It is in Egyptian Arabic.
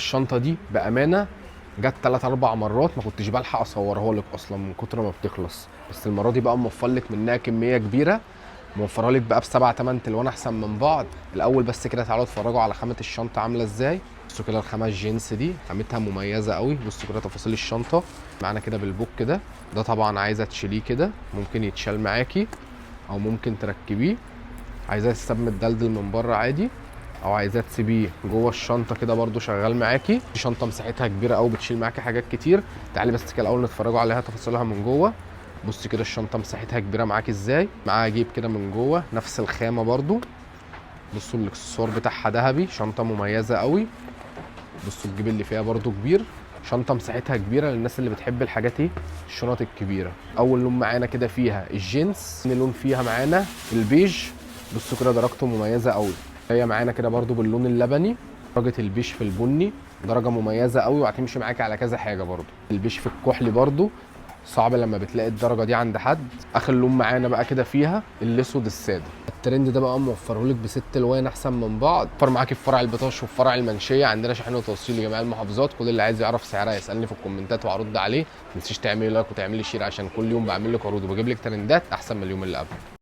الشنطة دي بامانه جت 3 4 مرات ما كنتش بلحق اصورها لك اصلا من كتر ما بتخلص، بس المرة دي بقى موفر لك منها كمية كبيرة، موفرها لك بقى ب7 8 الوان احسن من بعض. الاول بس كده تعالوا اتفرجوا على خامة الشنطة عامله ازاي. بصوا كده الخامة الجينز دي خامتها مميزة قوي. بصوا كده تفاصيل الشنطة معانا كده بالبوك كده، ده طبعا عايزه تشيليه كده ممكن يتشال معاكي او ممكن تركبيه، عايزاه تسيب متدلدل من بره عادي، او عايزاه تسيبيه جوه الشنطة كده برده شغال معاكي. دي شنطه مساحتها كبيرة قوي بتشيل معاكي حاجات كتير. تعالي بس كده الاول نتفرجوا عليها تفاصيلها من جوه. بصي كده الشنطة مساحتها كبيرة معاكي ازاي، معاها جيب كده من جوه نفس الخامة برده. بصوا الاكسسوار بتاعها ذهبي، شنطه مميزة قوي. بصوا الجيب اللي فيها برده كبير، شنطه مساحتها كبيرة للناس اللي بتحب الحاجات ايه الشنط الكبيرة. اول لون معانا كده فيها الجينز، ثاني لون فيها معانا البيج. بصوا كده درجته مميزة قوي، هي معانا كده برده باللون اللبني، درجه البيج في البني درجه مميزة قوي وهتمشي معاكي على كذا حاجة برده. البيج في الكحلي برده صعب لما بتلاقي الدرجة دي عند حد. اخر لون معانا بقى كده فيها الاسود السادة. الترند ده بقى موفره لك ب6 الوان احسن من بعض. وفر معاكي في فرع البطاش وفي فرع المنشيه، عندنا شحن وتوصيل لجميع المحافظات. كل اللي عايز يعرف سعرها يسالني في الكومنتات وهرد عليه. ما تنسيش تعملي like وتعملي share عشان كل يوم بعمل لك عروض وبجيب لك ترندات احسن من اليوم اللي قبله.